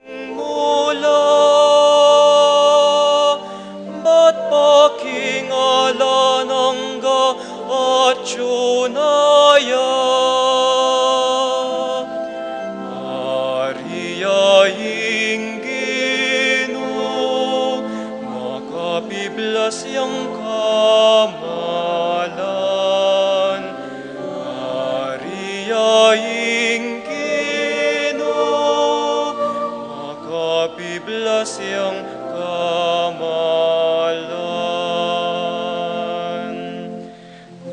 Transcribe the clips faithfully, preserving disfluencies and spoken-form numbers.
mula, bat pa king alang angga atyu na ya. Ari ya ing Ginu, makapiblas yang kamalan. Ari ya ing Ginu, makapiblas yang kamalan.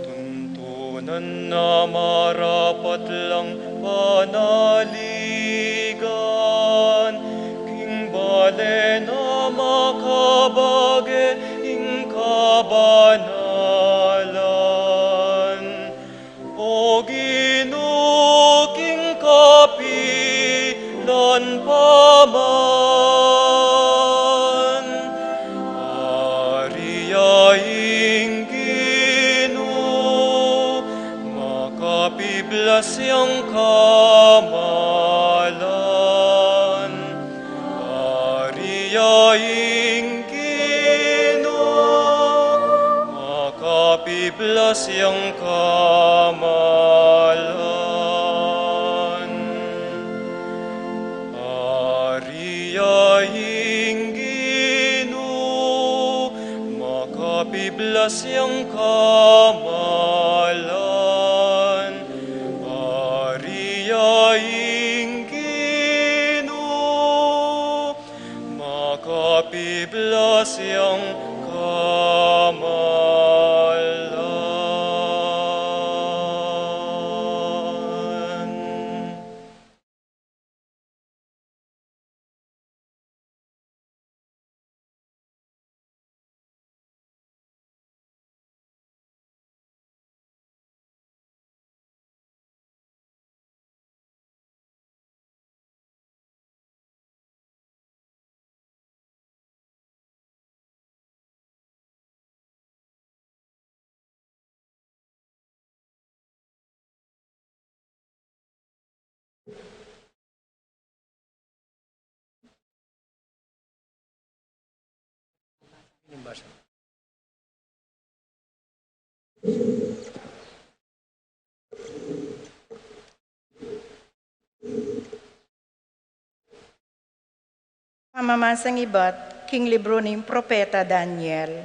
Tuntunan na marapat lang panaligan, king bale na makabage ing kabanalan. O Ginu, king kapilan pa man. Ari ya ing Ginu, makapiblas yang kamalan. Ari ya ing Ginu, makapiblas yang kamalan. Ari ya ing Ginu, makapiblas yang kamalan. Ari ya ing Ginu, makapiblas yang kamalan. Pamamasang ibat king libru ning propeta Daniel.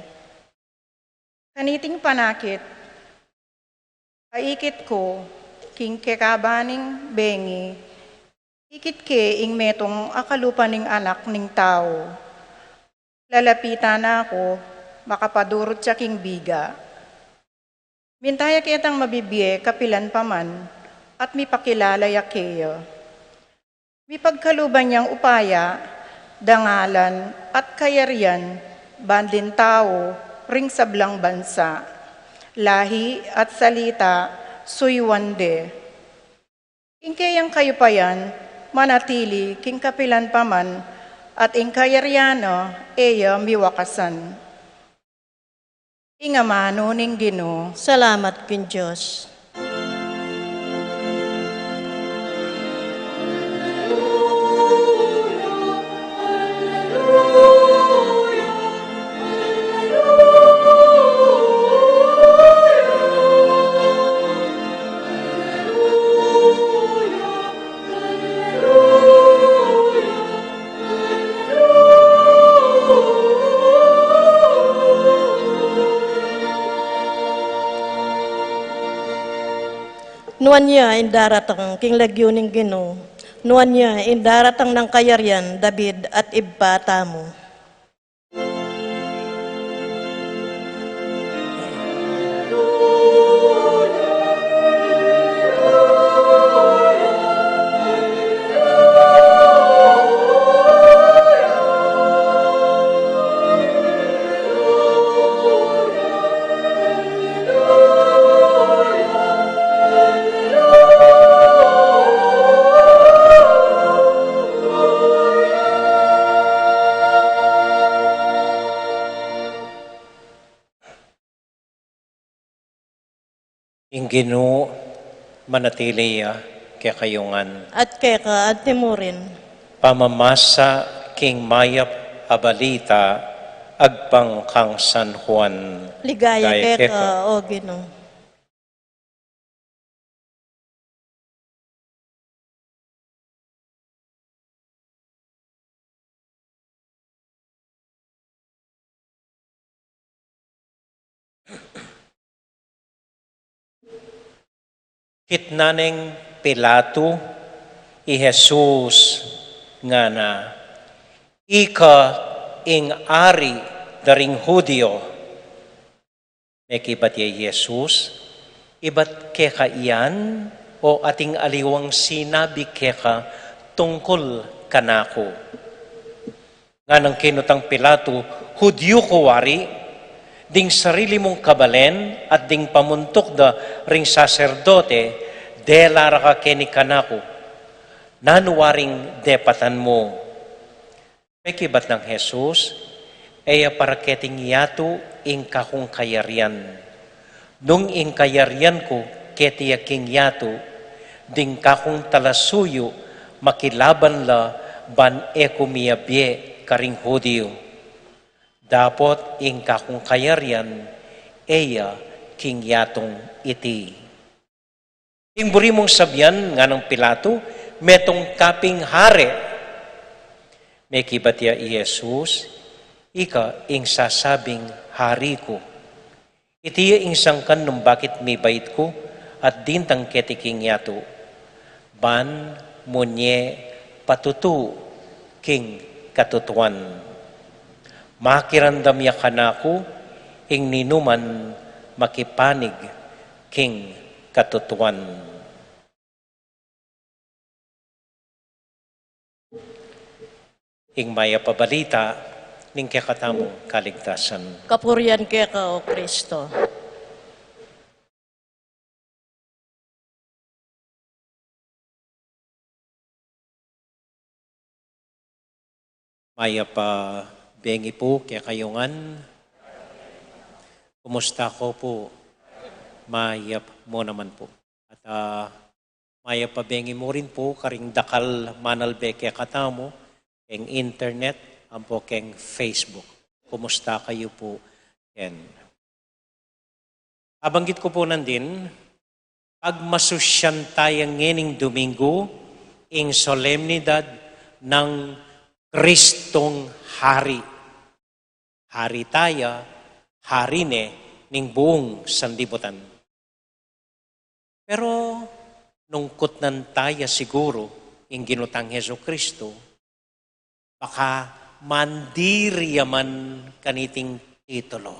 Kaniting panakit, aikit ku king kekaban ning bengi, ikit ke ing metung a kalupa ning anak ning tau. Lalapitan na ku, makapadurut ya king biga. Minta ya ketang mabibie kapilan pa man, at mipakilala ya keya. Mipagkaluban yang upaya, dangalan, at kayarian, banding tau, ring sablang bansa, lahi, at salita, suyuan de. Ing keyang kayupayan, manatili king kapilan pa man, at ing kayarian na, e ya miwakasan. Ing amanu ning Ginu. Salamat king Dios. Nuan ya ing daratang king lagyu ning Ginu, nuan ya ing daratang nang kayarian, David at ibpa tamu. Ing Ginu manatili ya kekayu ngan. At keka anti murin. Pamamasa king mayap a balita agpang kang San Juan. Ligaya keka, o Ginu. Kitnan neng Pilato i Jesus, ngana, "Ika ing ari da ring Judio?" Mekibat ya i Jesus, "Ibat keka iyan, o ating aliwang sinabi keka tungkul kanaku?" Nganang kinutang Pilato, "Judio ku wari? Ding sarili mung kabalen at ding pamuntuk da ring saserdote, dela ra ka keni kanaku. Nanu waring depatan mu?" Mekibat nang Jesus, "E ya para keting yatu ing kakung kayarian. Nung ing kayarian ku keti ya king yatu, ding kakung talasuyu makilaban la ban e ku miyabie karing Judio. Dapot ing kakung kayarian e ya king yatung iti." "Ing buri mung sabian," nganang Pilato, "metung ka ping hari?" Mekibat ya i Jesus, "Ika ing sasabing hari ku. Iti ya ing sangkan nung bakit mibait ku at dintang keti king yatu, ban munye patutu king katutuan. Makiramdam ya kanaku ing ninuman makipanig king katutuan." Ing mayap a balita ning kekatamung kaligtasan. Kapurian keka, o Kristo. Mayap a bengi pu kekayu ngan. Kumusta ko pu? Mayap mu naman pu. At, ah, mayap a bengi mu rin pu karing dakal manalbe kekatamu keng internet ampo keng Facebook. Kumusta kayu pu ken? Abanggit ku pu nandin, pagmasusyan taya ngening Domingo ing solemnidad nang Kristong Hari. Hari taya, hari ne ning buung sanlibutan. Pero nung kutnan taya siguru ing Ginu tang Jesucristo, baka mandiri ya man kaniting titulo.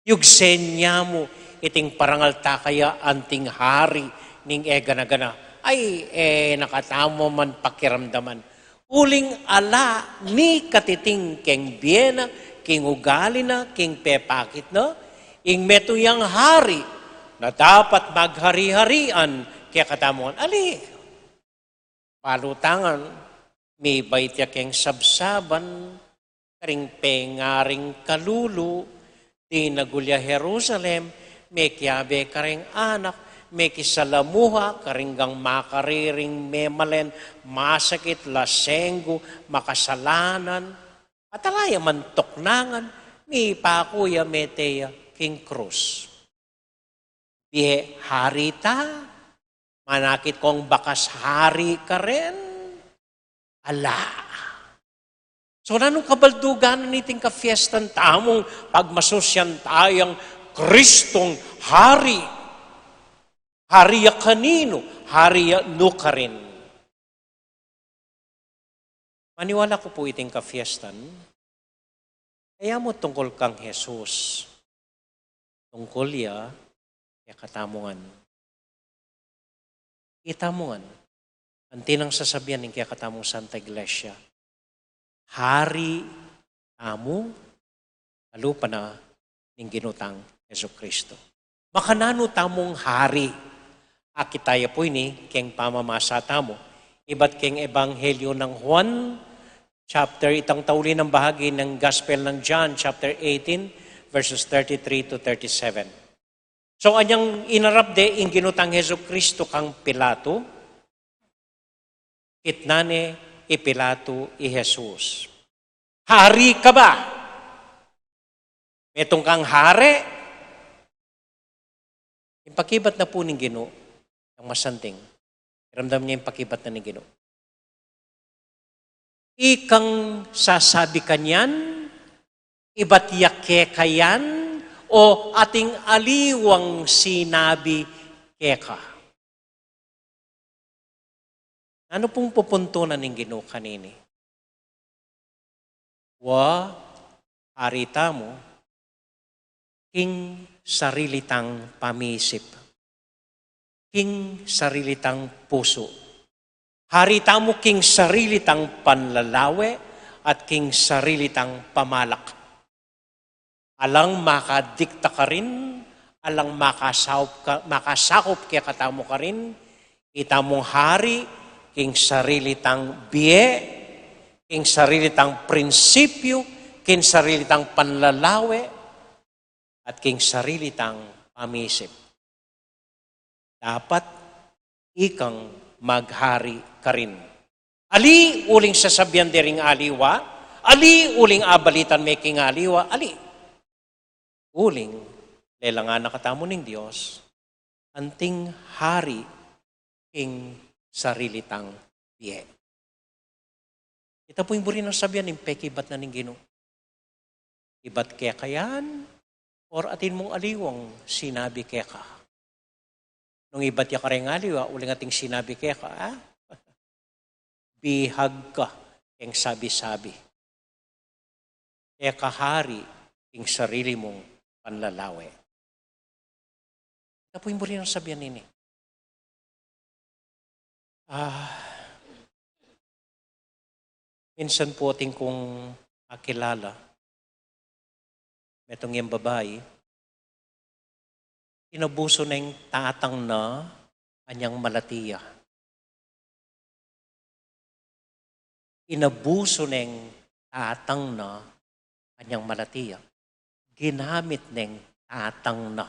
Yugsen ya mu iting parangal ta kaya anting hari ning e gana-gana. Ay, e na katamu man pakiramdaman. Uling ala ni katiting keng bie na, king ugali na, king pepakit na, ing metung yang hari na dapat maghari-harian kekatamu ngan. Ali, balu ta ngan, mibait ya keng sabsaban, karing pengaring kalulu, dinagul ya Jerusalem, mekiabe kareng anak, mekisalamuha karing gang makariring memalen, masakit, lasenggu, makasalanan, at ala ya man tuknangan, mipaku ya mete ya king krus. Bie hari ta, manakit kong bakas hari ka rin? Ala. So, nanung kabaldugan niting kafiestan tamung pagmasusyan tayang Kristong Hari? Hari ya kaninu? Hari ya nukarin? Maniwala ku pu iting kafiestan, e ya mu tungkul kang Jesus. Tungkul ya kekatamu ngan. Itamu ngan, anti nang sasabian ning kekatamung Santa Iglesia, hari tamu, kalupa na ning Ginu tang Jesucristo. Makananu tamung hari? Akit taya pu ini keng pamamasa tamu ibat keng Ebanghelyo nang Juan, chapter, itang tauli nang bahagi ning Gospel nang John, chapter eighteen, verses thirty-three to thirty-seven. So, anyang inarap de ing Ginu tang Jesucristo kang Pilato, kitnan ne i Pilato i Jesus. Hari ka ba? Metung kang hari? Ing pakibat na pu ning Ginu, yang masanting. Iramdam ye ing pakibat na ning Ginu. Ikang sasabi kanyan, ibat ya keka yan, o atin aliwang sinabi keka? Nanu pung pupuntunan ning Ginu kanini? Wa, hari tamu king sarili tang pamisip, king sarili tang pusu. Hari tamu king sarili tang panlalawe at king sarili tang pamalak. Alang makadikta karin, alang makasakup ka, makasakup kekatamu karin, itamung hari king sarili tang bie, king sarili tang prinsipyu, king sarili tang panlalawe, at king sarili tang pamisip. Dapat ikang maghari karin. Ali uling sasabian de ring aliwa, ali uling abalitan me king aliwa, ali. Uling lelangan na katamu ning Dios, anting hari king sarili tang bie. Ita pu ing buri nang sabian ning pekibat na ning Ginu. Ibat keka yan, or atin mung aliwang sinabi keka? Nung ibat ya kareng aliwa, uling ating sinabi keka, ah? Bihag ka keng sabi-sabi. E ka hari king sarili mung panlalawe. Ita pu ing buri nang sabian ini. Ah, minsan pu atin kung akilala, metung yang babai, inabusu neng tatang na anyang malati ya. Inabusu neng tatang na anyang malati ya. Ginamit neng tatang na.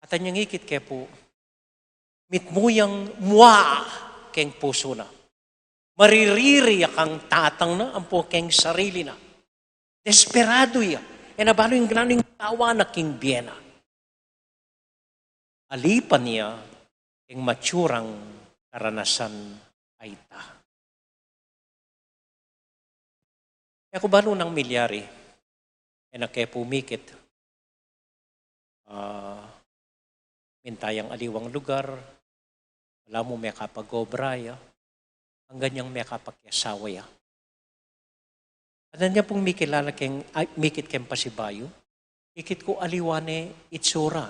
At anyang ikit ke pu, mitmu yang mua keng pusu na. Maririri ya kang tatang na ampo keng sarili na. Desperadu ya. E na balu ing nanu ing gawan na king bie na. Alipan ya ing matsurang karanasan a ita. E ku balu nang milyari, e na ke pumikit, ah, minta yang aliwang lugar, ala mu mekapag-obra ya, anggang yang mekapakiasawa ya. At anya pung mikilala keng, ay, mikit keng pasibayu, ikit ku aliwa ne itsura.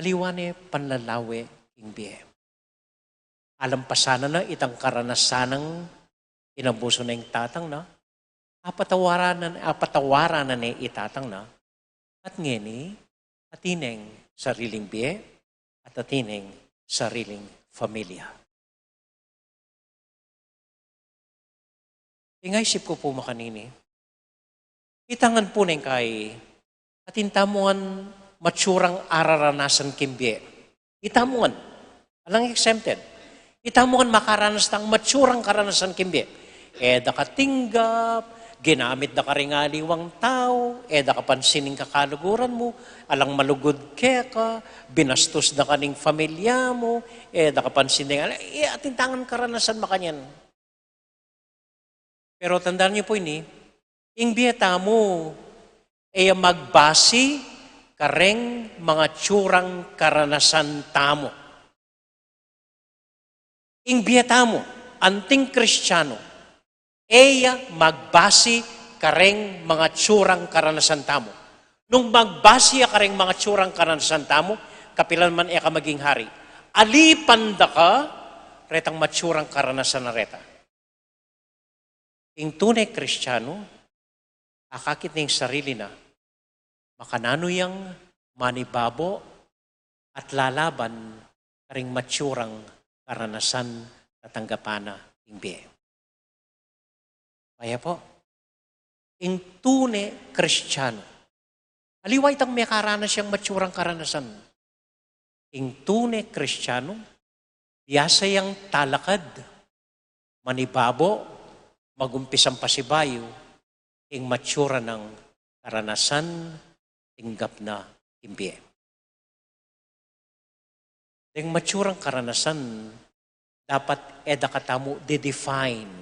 Aliwa ne panlalawe king bie. Alampasan na itang karanasan nang inabusu neng tatang na, apatawaran na, apatawaran na ne i tatang na, at ngeni, atin neng sariling bie, at atin neng sariling familia. Ing aisip ku pu makanini, ita ngan pu neng kai, atin tamu ngan matsurang araranasan king bie. Ita mu ngan, alang exempted. Ita mu ngan makaranas tang matsurang karanasan king bie. E da ka tinggap, ginamit da ka ring aliwang tau, e da ka pansin ing kakaluguran mu, alang malugud keka, binastus da ka ning familia mu, e da ka pansin ding, e, atin tang ngan karanasan makanyan. Pero tandaan niyo po ini, ing bie tamu, e ya magbasi kareng matsurang karanasan tamu. Ing bie tamu, anting Kristiano, e ya magbasi kareng matsurang karanasan tamu. Nung magbasi ya kareng matsurang karanasan tamu, kapilan man e ka maging hari. Alipan da ka retang matsurang karanasan a reta. Ing tune Kristiano, akakit ne ing sarili na, makananu yang manibabo at lalaban karing matsurang karanasan a tatanggapan na king bie. Kaya po, ing tune Kristiano, aliwa itang mekaranas yang matsurang karanasan. Ing tune Kristiano, Biasa yang talakad, manibabo, magumpisang pasibayu, ing matsura nang karanasan, tinggap na ing bie. Deng matsurang karanasan, dapat e da katamu de-define.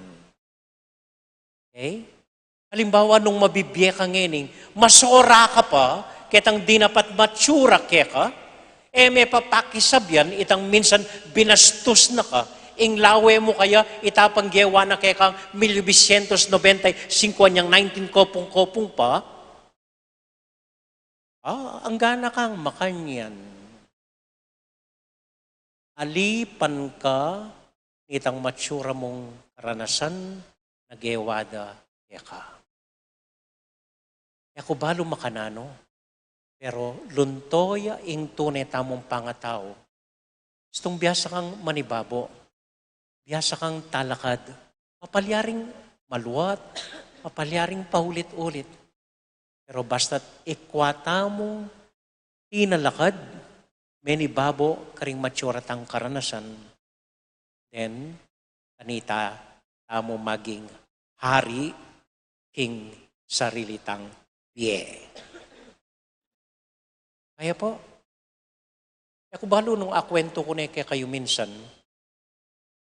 Okay? Halimbawa, nung mabibie ka ngening, masora ka pa, ketang dinapat matsura keka, e me pa pakisabyan itang minsan binastus na ka, ing lawe mu kaya itapang gewa na kekang mil novecientos nobenta y singko anyang nineteen kopung-kopung pa, ah, anggana kang makanyan. Alipan ka nitang matsura mung karanasan na gewa da keka. E ku balu makananu, pero lunto ya ing tune tamung pangatau. Istung biasa kang manibabo, biasa kang talakad, mapalyaring maluat, mapalyaring paulit-ulit. Pero basta't ikwa tamung tinalakad, menibabo karing matsura tang karanasan, then kanita tamu maging hari king sarili tang bie. Kaya po, e ku balu nung akuwentu ku ne kekayu minsan,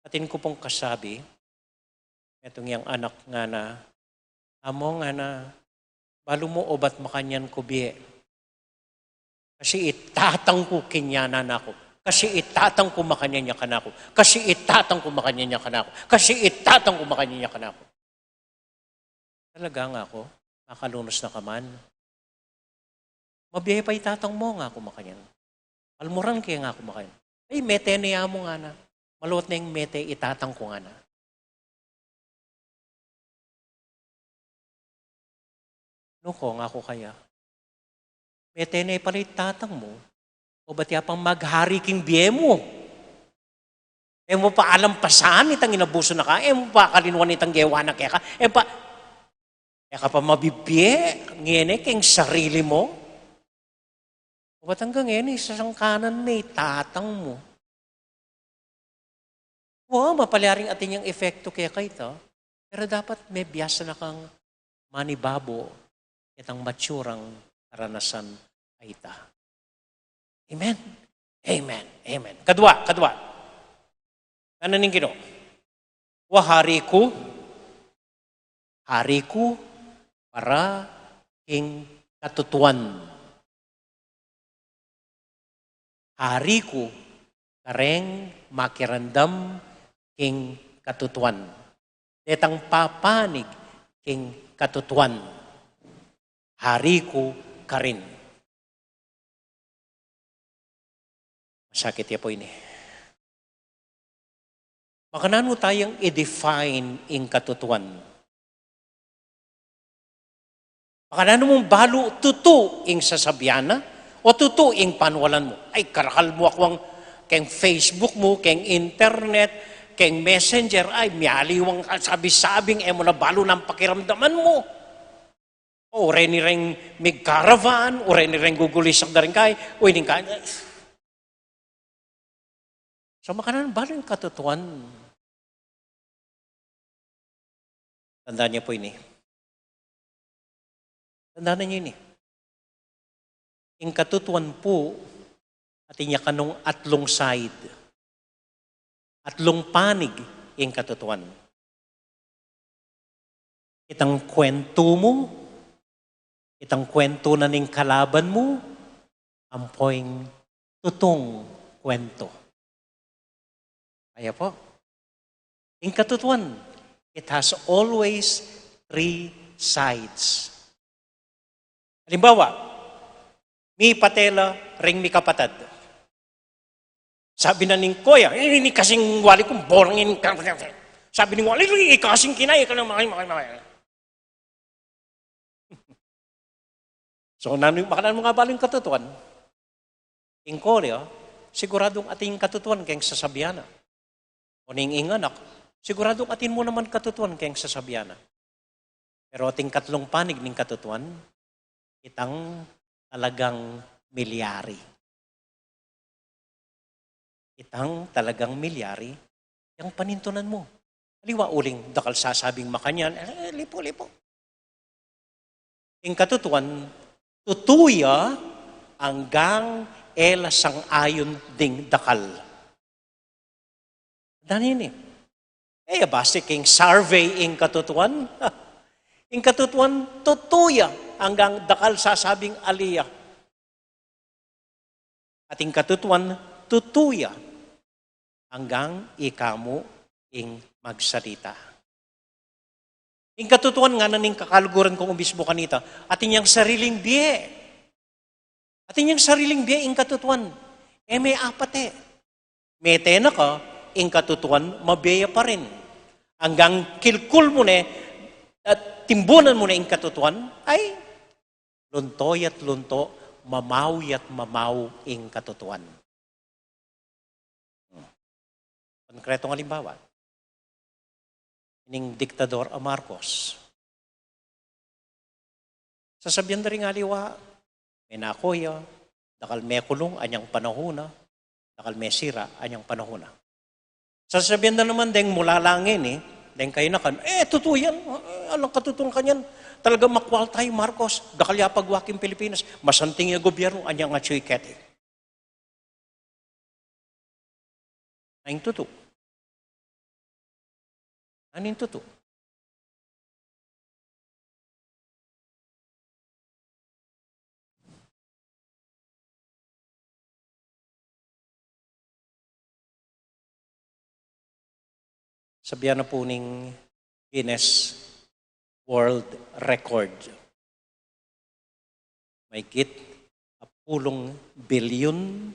atin ku pung kasabi, metung yang anak ngana, "Amo," ngana, "balu mu obat makanyan ku bie? Kasi i tatang ku kinyanan na ku. Kasi i tatang ku makanyan ya kanaku. Kasi i tatang ku makanyan ya kanaku. Kasi i tatang ku makanyan ya kanaku." "Talaga?" ngaku. "Makalunus na ka man?" "Mabie pa i tatang mu," ngaku makanyan. "Almuran ke," ngaku makanyan. "Ay, mete ne ya mu," ngana. "Maluat neng mete i tatang ku," ngana. "Nuko?" ngaku kaya. "Mete ne pala i tatang mu, obat ya pang maghari king bie mu. E mu pa alampasan itang inabusu na ka, e mu pa kalinuan itang gewa na keka, e pa, e ka pa mabibie ngeni keng sarili mu. Obat anggang ngeni sasangkanan me i tatang mu." Wa, mapalyaring atin yang epektu keka ita, pero dapat mebiasa na kang manibabo itang matsurang karanasan a ita. Amen. Amen. Amen. Kadua, kadua. Ngana ning Ginu, "Wa hari ku, hari ku para king katutuan." Hari ku kareng makiramdam king katutuan. Detang papanig king katutuan. Hari ku karin. Masakit ya pu ini. Makananu tayang i-define ing katutuan? Makananu mung balu tutu ing sasabian na o tutu ing panualan mu? Ay, karakal mu akwang keng Facebook mu, keng internet, keng messenger, ay, mialiwang sabi-sabing e mu na balu nang pakiramdaman mu. O, reni reng migkaravan, o reni reng gugulisak da ring kai, o ining kai. So, makananu balu ing katutuan? Tandaan niyo pu ini. Tandaan niyo ini. Ing katutuan pu, atin ya kanung atlung side. Atlung panig ing katutuan. Itang kwentu mu, itang kwentu na ning kalaban mu, ampo ing tutung kwentu. Aya pu. Ing katutuan, it has always three sides. Halimbawa, mipatela ring mikapatad. Sabi na ning koya, "Ini kasing wali ku, borang ini." Sabi ning wali, "Ini kasing kinaya ka na, makay, makay, makay." So, nanu, makananu mu nga balu ing katutuan? Ing kole, o, siguradung atin katutuan keng sasabian na. O ning ing anak, siguradung atin mu naman katutuan keng sasabian na. Pero ating katlung panig ning katutuan, itang talagang milyari. Itang talagang milyari yang panintunan mu. Aliwa uling dakal sasabing makanyan, "Eh, lipu, lipu." Ing katutuan, tutu ya anggang e la sang-ayun ding dakal. Tandaan ini. E ya basi king survey ing katutuan. Ing katutuan, tutu ya anggang dakal sasabing ali ya. At ing katutuan, tutu ya anggang ika mu ing magsalita. Ing katutuan ngana ning kakaluguran kung umbisbu kanita, atin yang sariling bie. Atin yang sariling bie ing katutuan. E me apate. Mete na ka, ing katutuan mabie ya pa rin. Anggang kilkul mu ne, at timbunan mu ne ing katutuan, ay, lunto ya't lunto, mamaw ya't mamaw ing katutuan. Hmm. Konkretong alimbawa, ining diktador a Marcos. Sasabian da ring aliwa, menako ya, dakal mekulung anyang panahun na, dakal mesira anyang panahun na. Sasabian da naman deng mulalang ini, deng kainakan, "Eh, tutu yan. Eh, alang katutuan kanyan. Talagang makwalta i Marcos. Dakal ya pagwa king Pilipinas. Masanting ya gobyerno, anyang atsu i keti." Nanu ing tutu? Nanu ing tutu? Sabian na pu ning Guinness World Record, mahigit apulung bilyun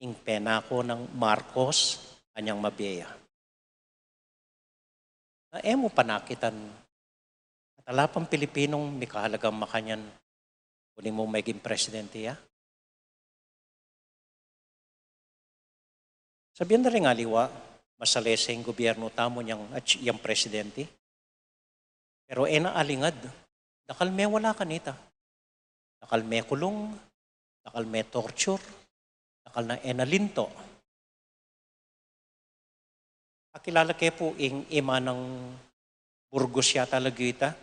ing penako nang Marcos anyang mabie ya. Na e mu panakitan, at ala pang Pilipinong mikahalagang makanyan, kunin mu meging presidente ya? Sabian da ring aliwa, masalese ing gobyerno tamu nyang, at yang presidente. Pero e na alingad, dakal mewala kanita. Dakal mekulung, dakal me-torture, dakal na e na linto. Akilala ke pu ing ima nang Burgos yata lagyu ita,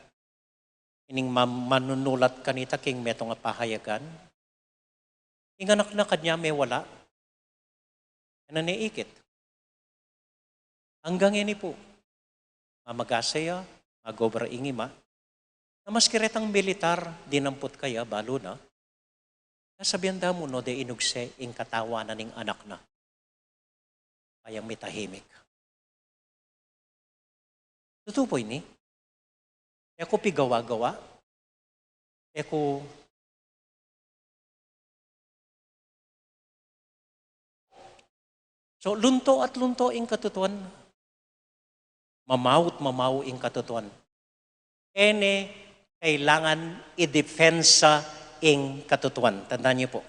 ining ma-, manunulat kanita king metung a pahayagan. Ing anak na kanya mewala, e na ne ikit. Anggang ini pu, mamagasa ya, mag-obra ing ima, na maski retang militar, dinampot kaya, balu na, sasabian da mu no de inugse ing katawan na ning anak na. Payang mitahimik. Tutu pu ini. E ku pigawa-gawa. E ku. So, lunto at lunto ing katutuan. Mamaw at mamaw ing katutuan. E ne kailangan idepensa ing katutuan. Tandaan niyo po.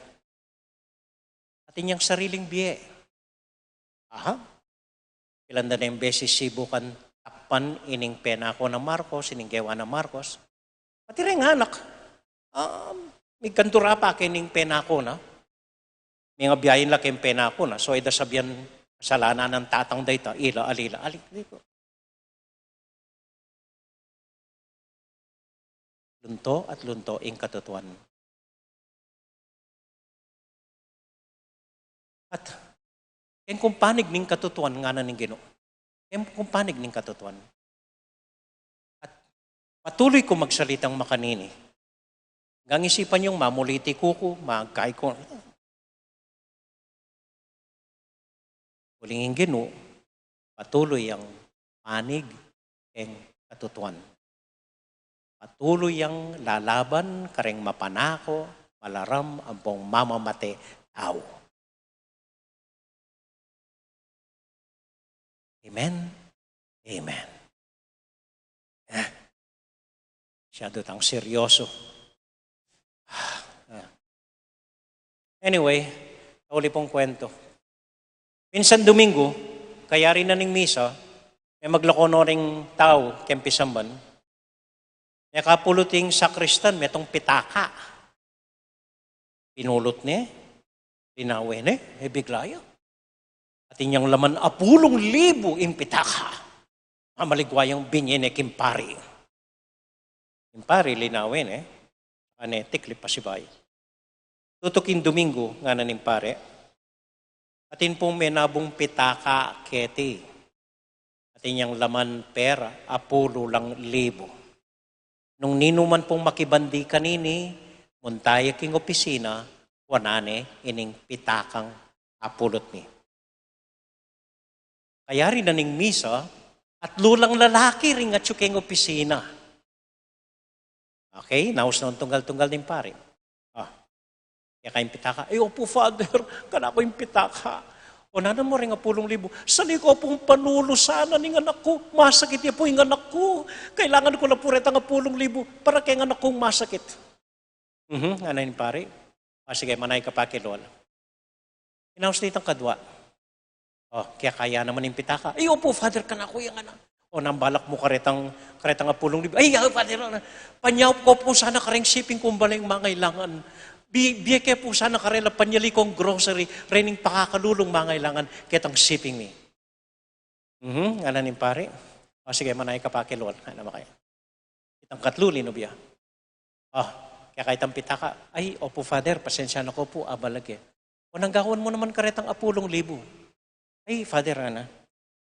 Atin yang sariling bie. Aha. Pilan da neng beses sibukan takpan ining penako nang Marcos, ining gewa nang Marcos. Pati reng anak, ah, migkandu ra pa keng penako na. Mingabyain la keng penako na. So, e da sabian kasalanan nang tatang da ita, ila, alila, ali, ali ko. Lunto at lunto ing katutuan. At keng kumpanig ning katutuan, ngana ning Ginu. Keng kumpanig ning katutuan. At patuloy ku magsalitang makanini. Gang isipan yung mamuliti ku ku, magkai ku. Uling ing Ginu, patuloy yang panig keng katutuan. Patuloy yang lalaban kareng mapanako, malaram, ampong mamamate tau. Amen. Amen. Eh, masyado tang seryoso. Ah. Anyway, tauli pung kwento. Minsan Domingo, kayari na ning misa, me maglako no ring tau keng pisamban. Mekapulot ing sakristan, metung pitaka. Pinulot ne, linawe ne, e bigla ya. Atin yang laman apulung libu ing pitaka. Mamaligwa yang binye ne king pari. Ing pari, linawen e. Ane, tiklip pasibay. Tutuking Domingo, ngana ning pari, atin pung menabung pitaka keti. Atin yang laman pera, apulu lang libu. Nung ninu man pung makibandi kanini, munta ya king opisina, kuanan ne ining pitakang apulung libu. Kayari na ning misa, atlu lang lalaki ring atyu king opisina. Okay, naus na ing tunggal-tunggal ning pari. Ah, kaya kayang pitaka, "Ay, opu, Father, kanaku ing pitaka." "O, nanu mu ring apulung libu?" "Sali ku pung panulu sana ning anak ku. Masakit ya pu ing anak ku. Kailangan ku la pu retang apulung libu para keng anak kung masakit." Mhm, ngana ning pari. "Ah, sige, manay ka pa kilol." Inaus na itang kadwa. O, kaya kaya naman ing pitaka. "Ay, opu, Father, kanaku yang anak." "O, nanu ing balak mu karetang, karetang apulung libu?" "Ay, ah, Father, ah, panyaup ku pu sana kareng siping kung balang mangailangan. Bi-, bie ke pu sana karela panyali kung grocery, rening pakakalulung mangailangan ketang siping mi." Mhm, ngana ning pari. "O, sige, manay ka pa kilol." Ngana, makaya. Itang katlu, linub ya. O, kaya kayang pitaka, "Ay, opu, Father, pasensya na ku pu, abalag e." "O, nanu ing gawan mu naman karetang apulung libu?" "Ay, Father, ngana,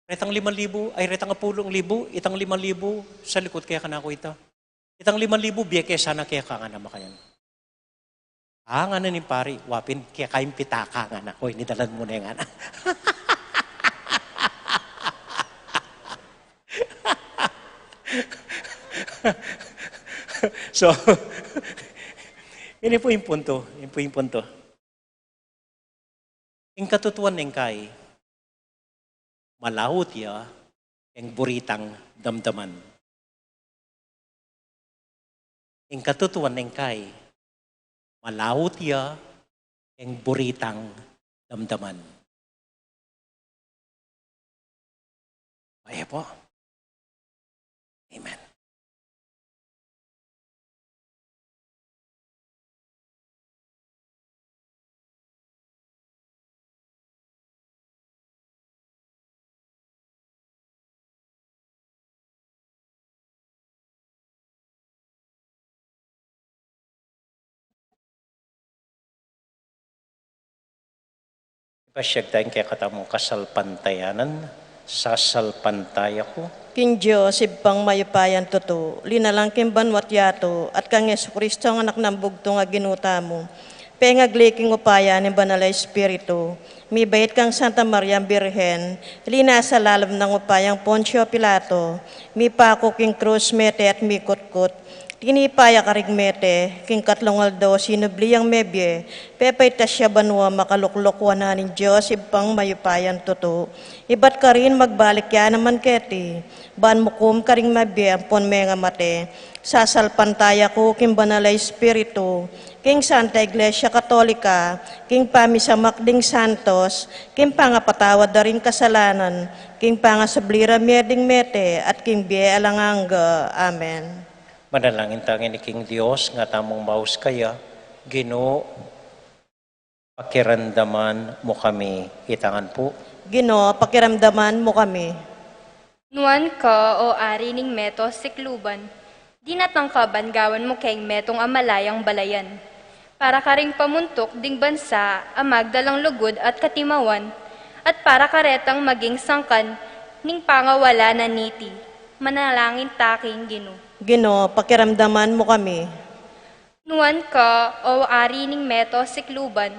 retang limang libu, ay, retang apulung libu, itang limang libu, salikut ke kanaku ita. Itang limang libu, bie ke sana keka," ngana, makayan. "Ah," ngana ning pari, "wa pin, keka ing pitaka," ngana. "O, ini dalan mu ne," ngana. So, ini pu ing punto, ini pu ing punto. Ing katutuan ning kai, malaut ya ing buri tang damdaman. Ing katutuan ning kai, malaut ya ing buri tang damdaman. Ayan po. Amen. Ipasyag taya ing kekatamung kasalpantayanan. Sasalpantaya ku king Dios, Ibpang mayupayang tutu, linalang king banua't yatu, at kang Jesucristo, a Anak nang Bugtung a Ginu tamu, pengagli king upaya ning Banal a Espiritu, mibait kang Santa Mariang Birhen, linasa lalam ning upayang Poncio Pilato, mipaku king krus, mete at mikutkut, tinipa ya karing mete, king katlung aldo sinubli yang mebie, pepaitas ya banua, makalukluk wanan ning Dios Ibpang mayupayang tutu. Ibat karin magbalik ya naman keti, ban mukum karing mabie ampon mengamate. Sasalpantaya ku king Banal a Espiritu, king Santa Iglesia Katolika, king pamisamak ding santos, king pangapatawad da ring kasalanan, king pangasubli ra mie ding mete, at king bie alang angga. Amen. Manalangin ta ngeni king Dios, nga tamung maus kaya. Ginu, pakiramdaman mu kami. Itangan pu. Ginu, pakiramdaman mu kami. Nuan ka, o Ari ning meto sikluban, dinatang ka ban gawan mu keng metung a malayang balayan, para karing pamuntuk ding bansa a magdalang lugud at katimawan, at para karetang maging sangkan ning pangawala na niti. Manalangin ta king Ginu. Ginu, pakiramdaman mu kami. Nuan ka, o Ari ning meto sikluban,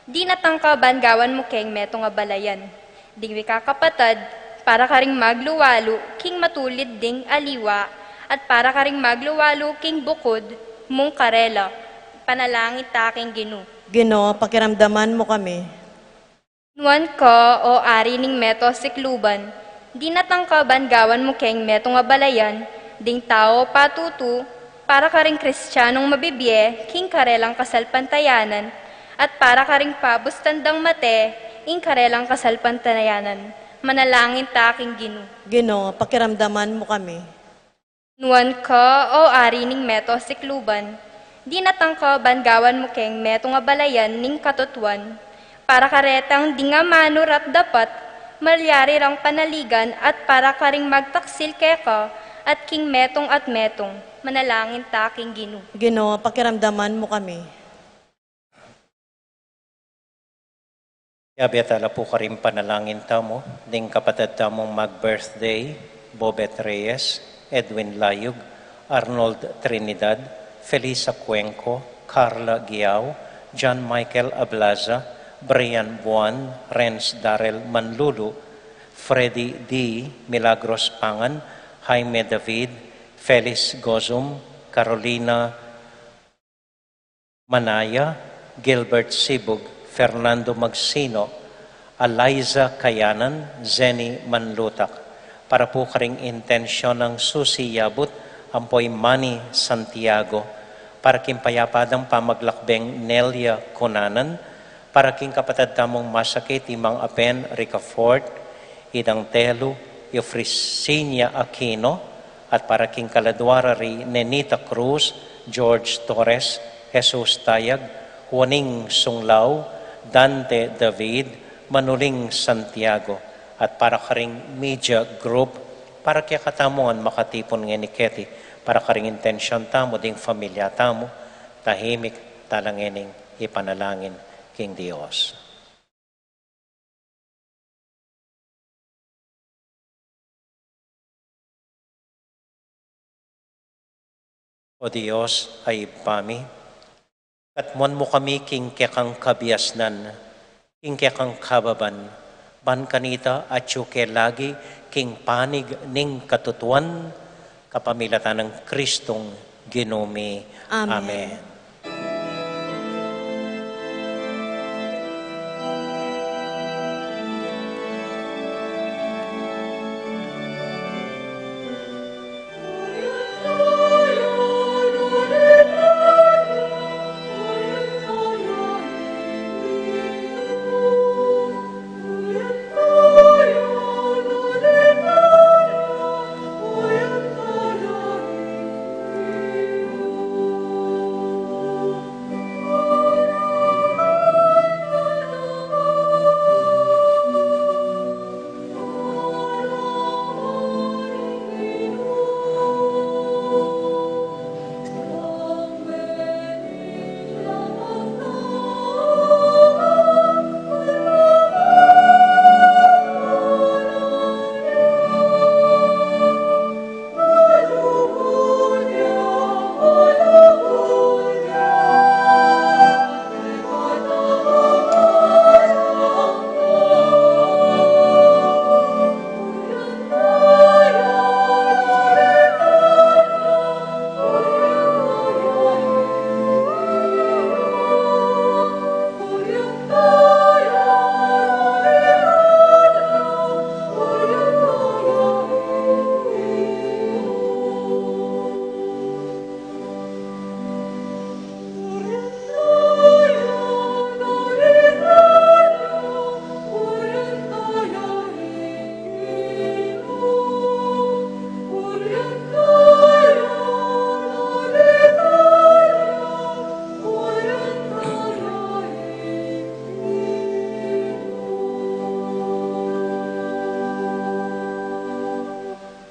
dinatang ka ban gawan mu keng metung a balayan ding mikakapatad, para karing magluwalu king matulid ding aliwa, at para karing magluwalu king bukud mung karela. Panalangin ta king Ginu. Ginu, pakiramdaman mu kami. Nuan ka, o Ari ning meto sikluban, dinatang ka ban gawan mu keng metung a balayan ding tau patutu, para karing Kristianung mabibie king karelang kasalpantayanan, at para karing pabustan dang mate ing karelang kasalpantayanan. Manalangin ta king Ginu. Ginu, pakiramdaman mu kami. Nuan ka, o Ari ning meto sikluban, dinatang ka ban gawan mu keng metung a balayan ning katutuan, para karetang ding amanu ra't dapat Malyari rang panaligan at para karing magtaksil keka at king metung at metung. Manalangin ta king Ginu. Ginu, pakiramdaman mu kami. Yabe tala pu karing panalangin tamu, ding kapatad tamung mag-birthday, Bobet Reyes, Edwin Layug, Arnold Trinidad, Felisa Cuenco, Carla Giao, John Michael Ablaza, Brian Buan, Renz Darrell Manlulu, Freddy D, Milagros Pangan, Jaime David, Felix Gozum, Carolina Manaya, Gilbert Sibug, Fernando Magsino, Eliza Kayanan, Zenny Manlutak. Para pu karing intensyon nang Susi Yabut, ampo i Manny Santiago. Para king payapa dang pamaglakbeng Nelia Cunanan, para king kapatad tamung masakit i Mang Aben Ricafort, i Dang Telu, Eufrasinia Aquino, at para king kaladua ra ri Nenita Cruz, George Torres, Jesus Tayag, Juaning Sunglao, Dante David, Manuling Santiago, at para karing media group, para kekatamu ngan makatipun ngeni keti, para karing intensyon tamu, ding familia tamu, tahimik tala ngening ipanalangin king Dios. O Dios, a Ibpa mi, katmuan mu kami king kekang kabiasnan, king kekang kababan, ban kanita atyu ke lagi king panig ning katutuan, kapamilatan nang Kristong Ginu mi. Amen. Amen.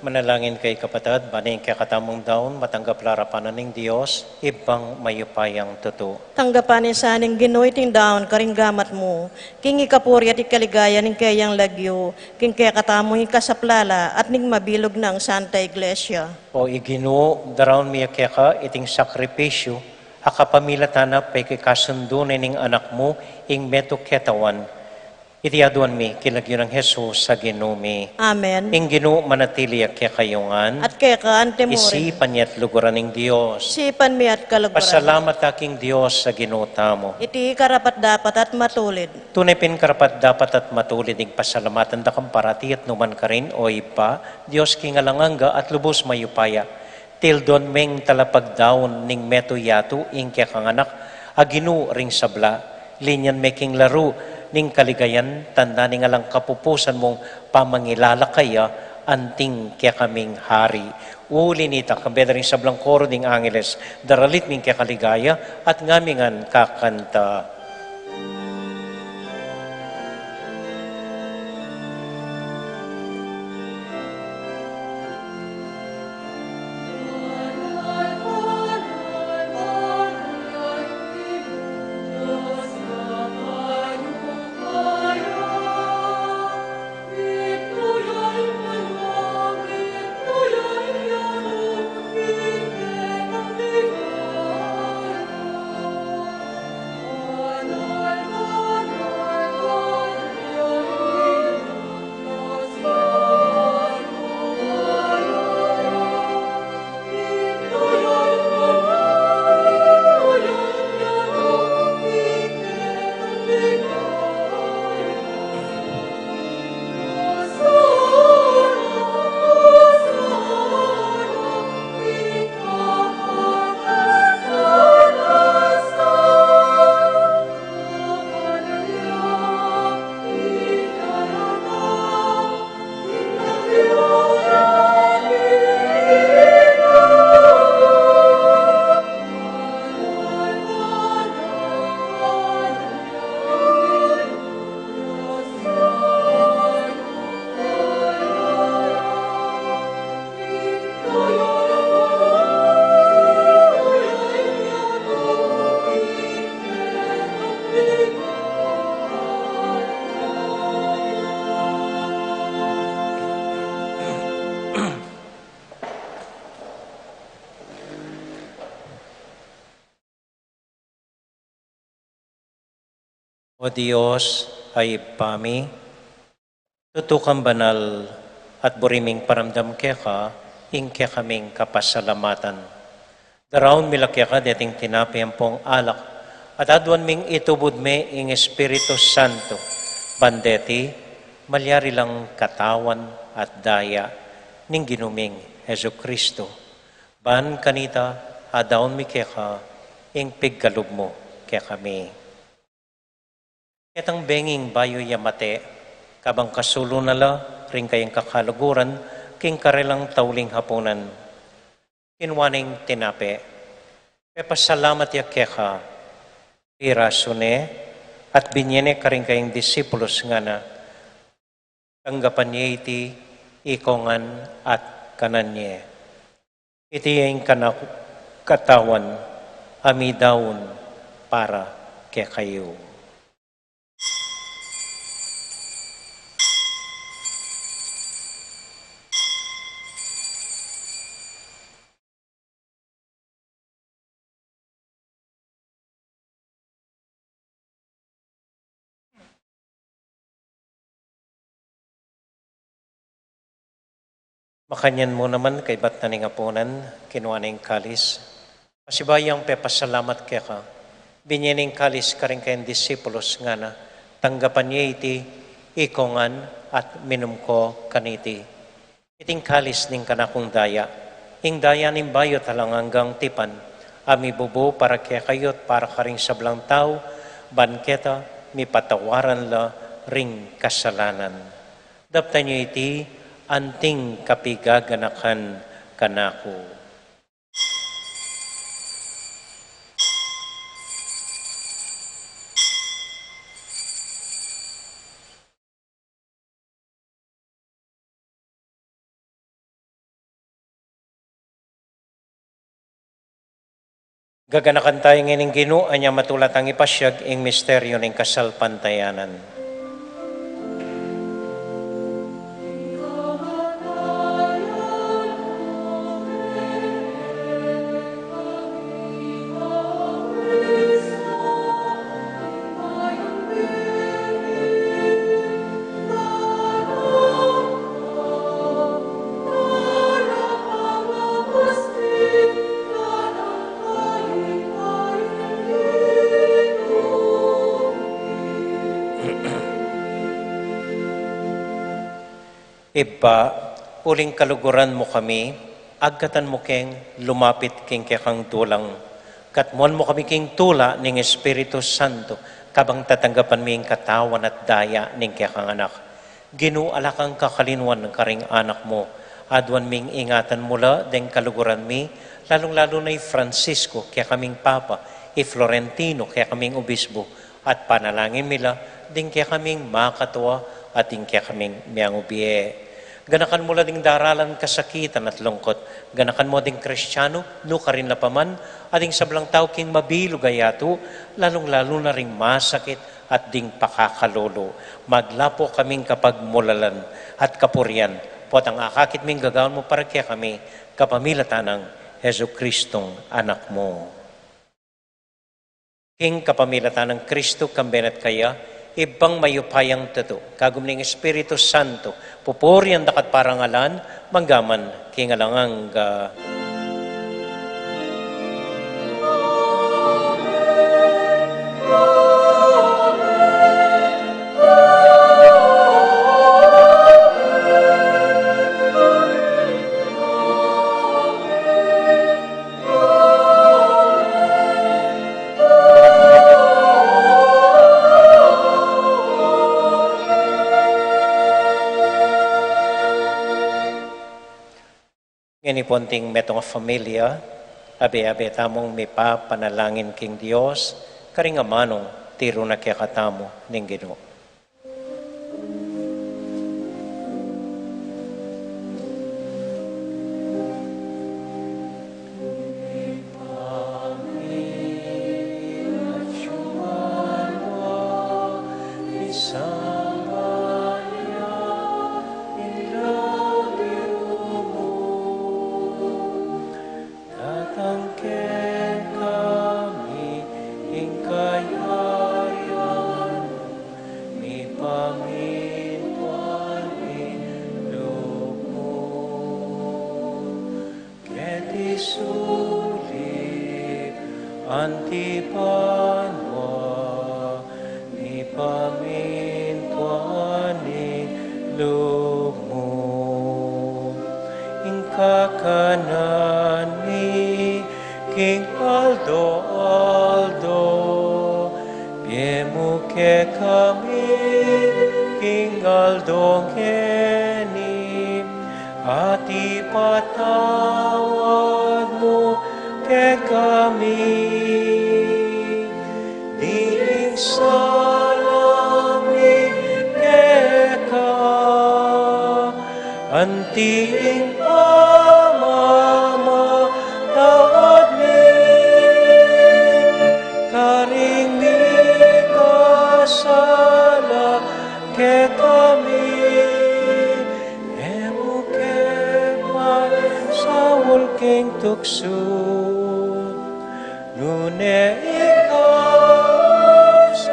Manalangin kayu kapatad, ban ing kekatamung daun matanggap la arapan na ning Dios, Ibpang mayupayang tutu. Tanggapan na sa ning Ginu iting daun karing gamat mu, king ikapuri at ikaligaya ning keyang lagyu, king kekatamung ikasaplala at ning mabilug nang Santa Iglesia. O Ginu, daraun mi keka iting sakripisyu a kapamilatan na pekikasundu ne ning Anak mu ing metung ketawan. Iti aduan mi king lagyu nang Jesus a Ginu mi. Amen. Ing Ginu manatili ya kekayu ngan. At keka antimurin. Isipan ya at luguran ing Dios. Isipan mi at kaluguran. Pasalamat ta king Dios a Ginu tamu. Iti karapat-dapat at matulid. Tune pin karapat-dapat at matulid ing pasalamatan da ka parati at nu man karin, O Ibpa, Dios king alang angga at lubus mayupaya. Tildon meng talapagdaun ning metung yatu ing kekang Anak a Ginu ring sabla, linyan me king laru ning kaligayan, tanda ning alang kapupusan mung pamangilalakaya anting kekaming Hari. Uli nita, kambe da ring sablang koro ding angeles, daralit ming kekaligaya at ngami ngan kakanta. O Dios, a Ibpa mi, tutu kang banal at buri ming paramdam keka ing kekaming kapasalamatan. Daraun mi la keka deting tinape ampong alak, at aduan ming itubud me ing Espiritu Santo, ban deti malyari lang katawan at daya ning Ginu ming Jesucristo. Ban kanita, adaun mi keka ing pigkalub mu kekami. Ketang benging bayu ya mate, kabang kasulu na la ring kayang kakaluguran king karelang tauling hapunan, kinua neng tinape, pepasalamat ya keka, pirasu ne, at binye ne karing kayang disipulus, ngana: Tanggapan ye iti ikongan at kanan ye. Iti ing kanaku katawan a midaun para kekayu. Makanyan mu naman, kaybat na ning apunan, kinua ne ing kalis. Pasibayu yang pepasalamat keka, binye ne ing kalis karing kayang disipulus, ngana: Tanggapan ye iti ikongan at minum ko kaniti. Iting kalis ning kanakung daya, ing daya ning bayu at alang anggang tipan, a mibubu para kekayu at para karing sablang tau, ban keta mipatawaran la ring kasalanan. Daptan ye iti anting kapigaganakan kanaku. Gaganakan taya ngeni ing Ginu, anya matula tang ipasiag ing misteryu ning kasalpantayanan. Ibpa, uling kaluguran mu kami, agkatan mu keng lumapit king kekang dulang. Katmuan mu kami king tula ning Espiritu Santo, kabang tatanggapan mi ing katawan at daya ning kekang Anak. Ginu, ala kang kakalinuan karing anak mu. Aduan ming ingatan mu la deng kaluguran mi, lalung-lalu na i Francisco, kekaming Papa, i Florentino, kekaming Obispo, at panalangin mi la ding kekaming makatua at ding kekaming miyangubie. Ganakan mu la ding daralan kasakitan at lungkot. Ganakan mu ding Kristiano, nukarin la pa man, at ding sablang tau king mabilug a yatu, lalung-lalu na ring masakit at ding pakakalulu. Maglapo kaming kapagmulalan at kapurian, potang akakit ming gagawan mu para kekami, kapamilatan nang Jesucristong Anak mu. King kapamilatan nang Kristo, kambe na at kaya, Ibpang mayupayang tutu, kagum ning Espiritu Santo, pupurian daka at parangalan, manggaman king alang angga. Ngeni pung metung a familia, abe-abe tamung mipapanalangin king Dios, karing amanung tiru na kekatamu ning Ginu. Datang kekami ing kayarian Anti pa nwa mipamintuan ing lub mu, ing kakanan mi king aldo-aldo, ibie mu kekami king aldo ngeni, at ipatawad mu kekami ding sala mi keka, anti ing pamamatawad mi karing mikasala kekami, e mu ke paisaul king tuksu, nune ikabus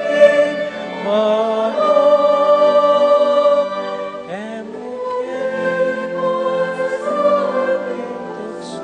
king marok, e mu ke paisaul king tuksu.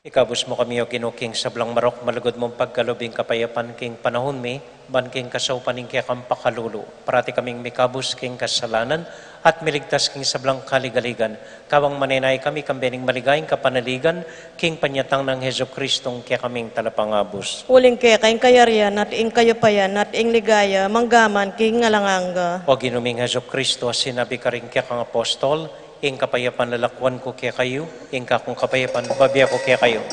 Ikabus mu kami, O Ginu, king sablang marok, malugud mung pagkalub ing kapayapan king panaun mi, ban king kasaupan ning kekang pakalulu, parati kaming mikabus king kasalanan, at miligtas king sablang kaligaligan. Kabang manenaya kami, kambe ning maligayang kapanaligan, king panyatang nang Jesucristong kekaming Talapangabus. Uling keka ing kayarian, at ing kayupayan, at ing ligaya, mangga man king alang angga. O Ginu ming Jesucristo, a sinabi karing kekang apostol, ing kapayapan lalakuan ku kekayu, ing kakung kapayapan bibie ku kekayu.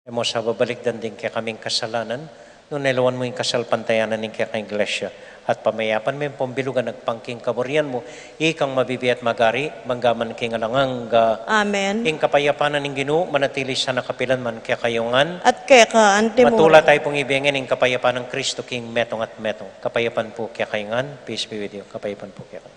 E mu sa babalikdan ding kekaming kasalanan, nune lawan mu ing kasalpantayanan ning kekang Iglesia, at pamayapan me ampong bilugan agpang king kaburian mu, ikang mabibie at magari, mangga man king alang angga. Amen. Ing kapayapan na ning Ginu, manatili sana kapilan man kekayu ngan. At keka anti mu rin. Matula tayu pung ibie ngan ing kapayapan nang Kristo king metung at metung. Kapayapan pu kekayu ngan, peace be with you. Kapayapan pu kekayu.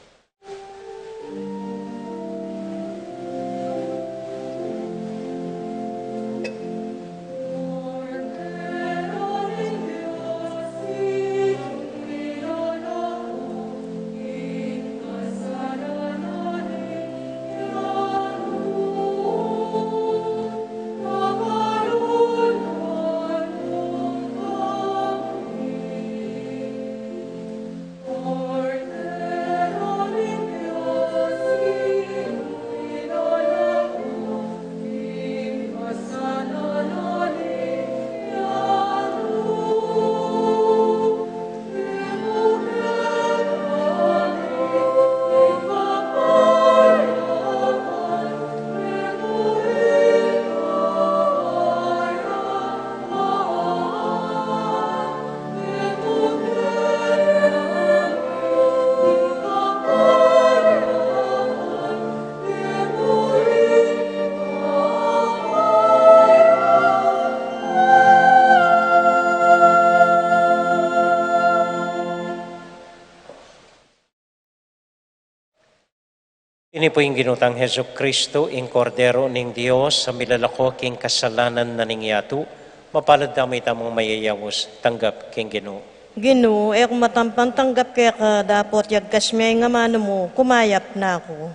Ini pu ing Ginu tang Jesucristo, ing Kordero ning Dios, a milalako king kasalanan na ning yatu. Mapalad tamu itamung mayayaus, tanggap king Ginu. Ginu, e ku matampang tanggap keka dapot yagkas me ing amanu mu, kumayap na ku.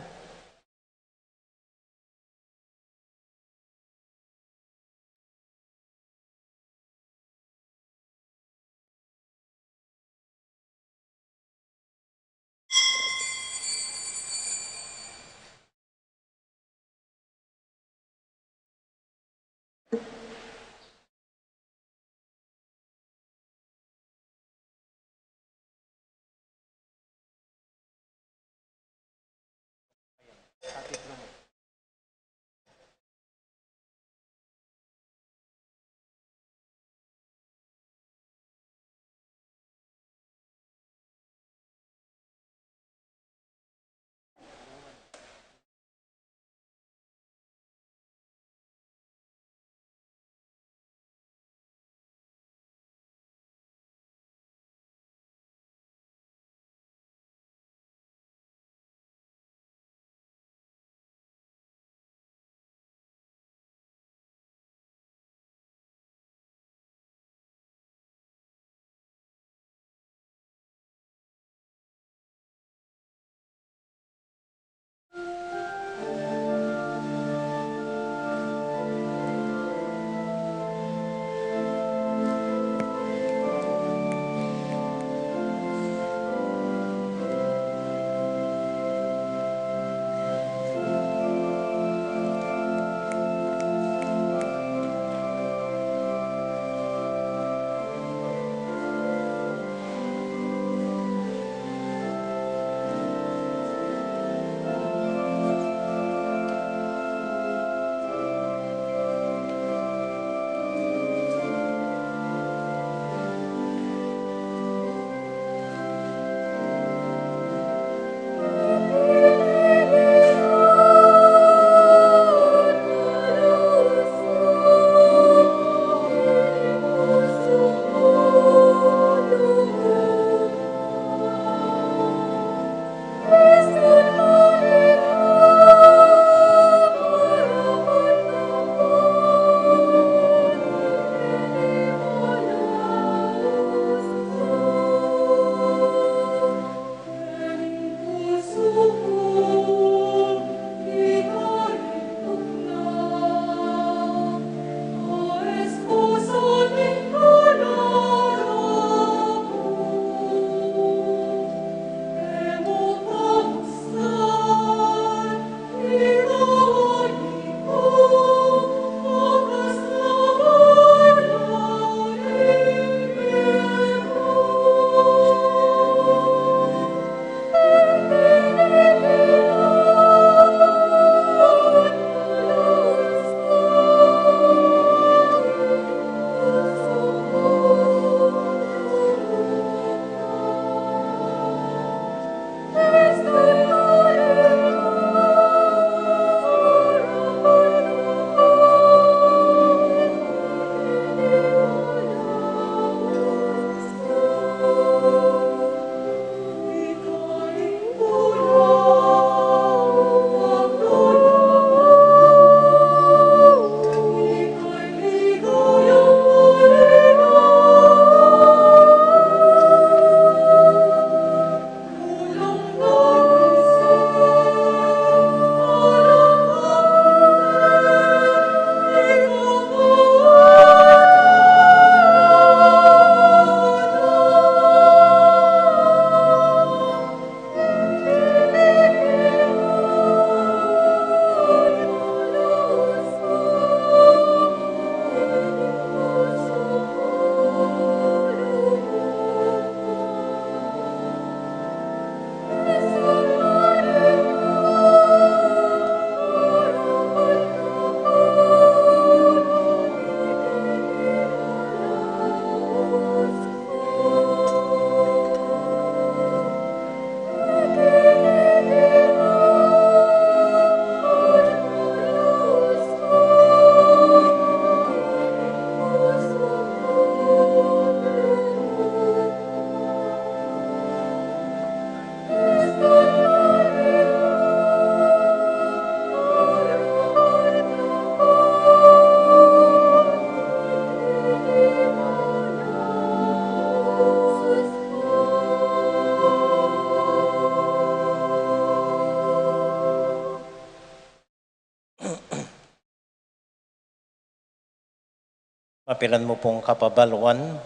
Pilan mu pung kapabaluan.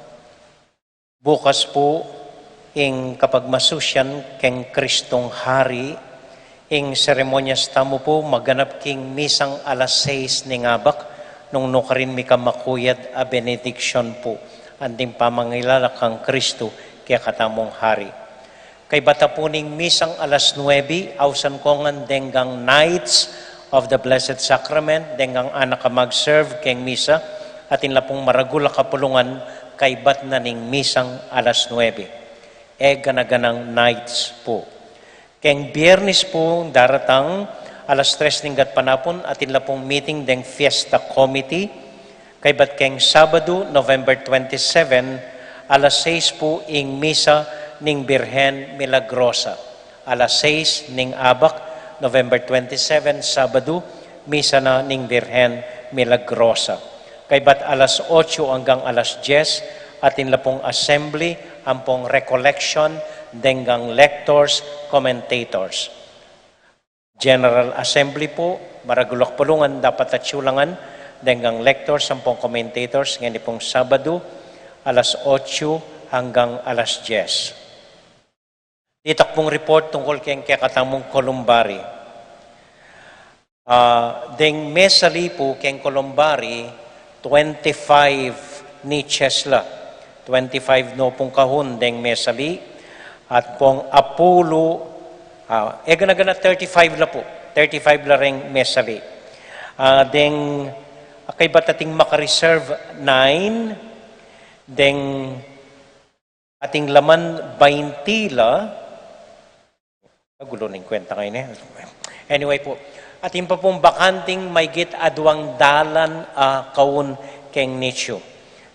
Bukas pu ing kapagmasusyan keng Kristong Hari, ing seremonyas tamu pu maganap king misang alas sais ning abak, nung nukarin mika makuyad a benediksyon pu, anting pamangilala kang Kristu kekatamung Hari. Kaybat na pu ning misang alas nuebe, ausan ko ngan deng Knights of the Blessed Sacrament, deng anak a mag-serve keng misa, atin la pung maragul a kapulungan kaybat na ning misang alas nuebe. E gana-ganang Knights pu. Keng Biyernes pu daratang, alas tres ning gatpanapun, atin la pung meeting deng Fiesta Committee, kaybat keng Sabadu, November twenty-seven, alas sais pu ing misa ning Birhen Milagrosa. Alas sais ning abak, November twenty-seven, Sabadu, misa na ning Birhen Milagrosa. Kaybat alas otso anggang alas dyes, atin la pung assembly ampong recollection deng lectors, commentators. General Assembly pu, maragul a kapulungan dapat atyu la ngan deng lectors ampong commentators, ngeni pung Sabadu, alas otso anggang alas dyes. Ditak pung report tungkul keng kekatamung Columbari. Ah, deng mesali pu keng Columbari, twenty-five niches la. Twenty-five no pung kahun deng mesali, at pung apulu, ah, e gana-gana thirty-five la pu. Thirty-five la reng mesali. Ah, deng, kaybat ating maka-reserve, nine, deng ating laman bainti la. Gulo ning kwenta ngeni, e. Anyway pu, atin pa pung bakanting maygit aduang dalan a kaun keng nicho.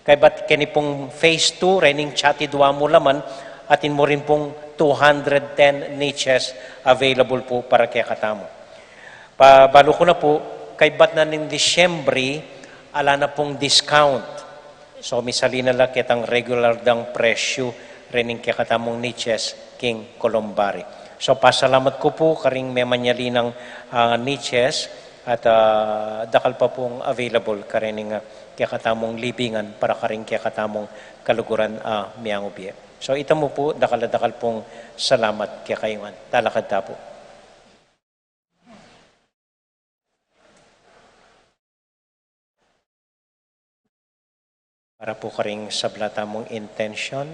Kaybat keni pung phase two, rening tiyatidua mu laman, atin mu rin pung two hundred ten niches available pu para kekatamu. Pa, balu ku na pu, kaybat na ning Disyembre, ala na pung discount. So, misali na la ketang regular dang presyu rening kekatamung niches king Columbari. So, pasalamat ku pu karing memanyali nang, ah, niches at, ah, dakal pa pung available karening, ah, kekatamung libingan para karing kekatamung kaluguran, ah, miyangubie. So, ita mu pu, dakal a dakal pung salamat kekayu ngan. Talakad ta pu. Para pu karing sabla tamung intensyon,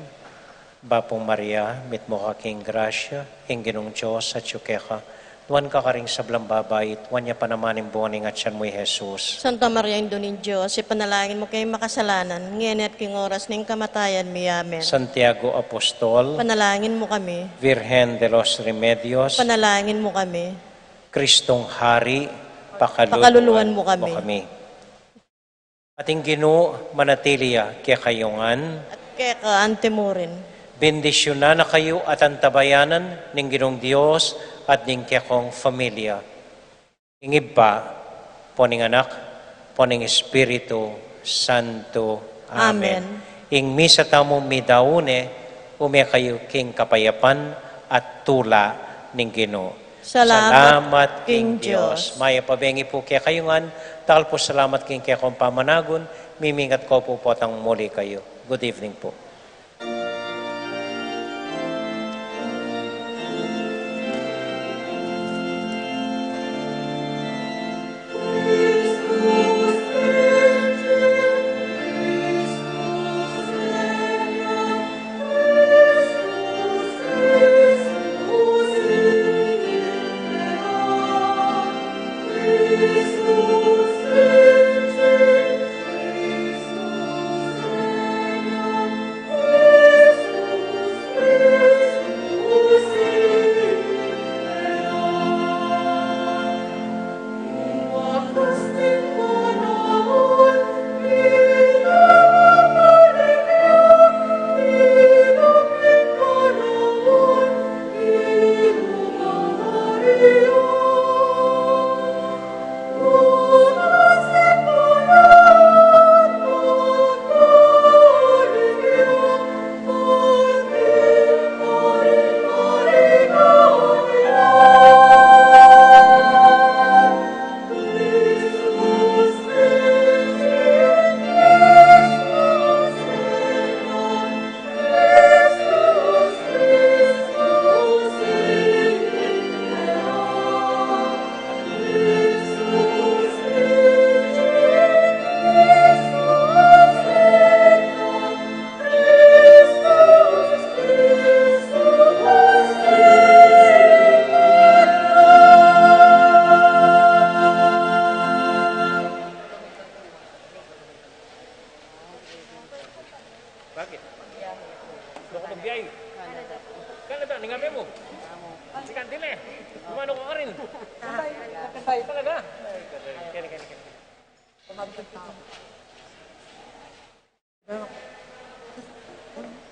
Bapu Maria, mitmu ka king grasya, ing Ginung Dios atyu keka, nuan ka karing sablang babai, at nuan ya pa naman ing bunga ning atyan mu, i Jesus. Santa Maria, Indu ning Dios, ipanalangin mu kaming makasalanan, ngeni at king oras ning kamatayan mi. Amen. Santiago Apostol, panalangin mu kami. Virgen de los Remedios, panalangin mu kami. Kristong Hari, pakaluluan mu kami. At ing Ginu manatili ya kekayu ngan. At keka anti mu rin. Bendisyunan na kayu at antabayanan ning Ginung Dios at ding kekong familia. Ing Ibpa, ampo ning Anak, ampo ning Espiritu Santo. Amen. Amen. Ing misa tamu midaun ne, ume kayu king kapayapan at tula ning Ginu. Salamat king Dios. Mayap a bengi pu kekayu ngan, dakal pu salamat king kekong pamanagun, mimingat ko pu potang muli kayu. Good evening pu. Bakit? Doon ka magbiyahe? Canada. Canada, ningape mu? Sikan din eh. Lumano ka rin. Talaga? Kaya, kaya, kaya.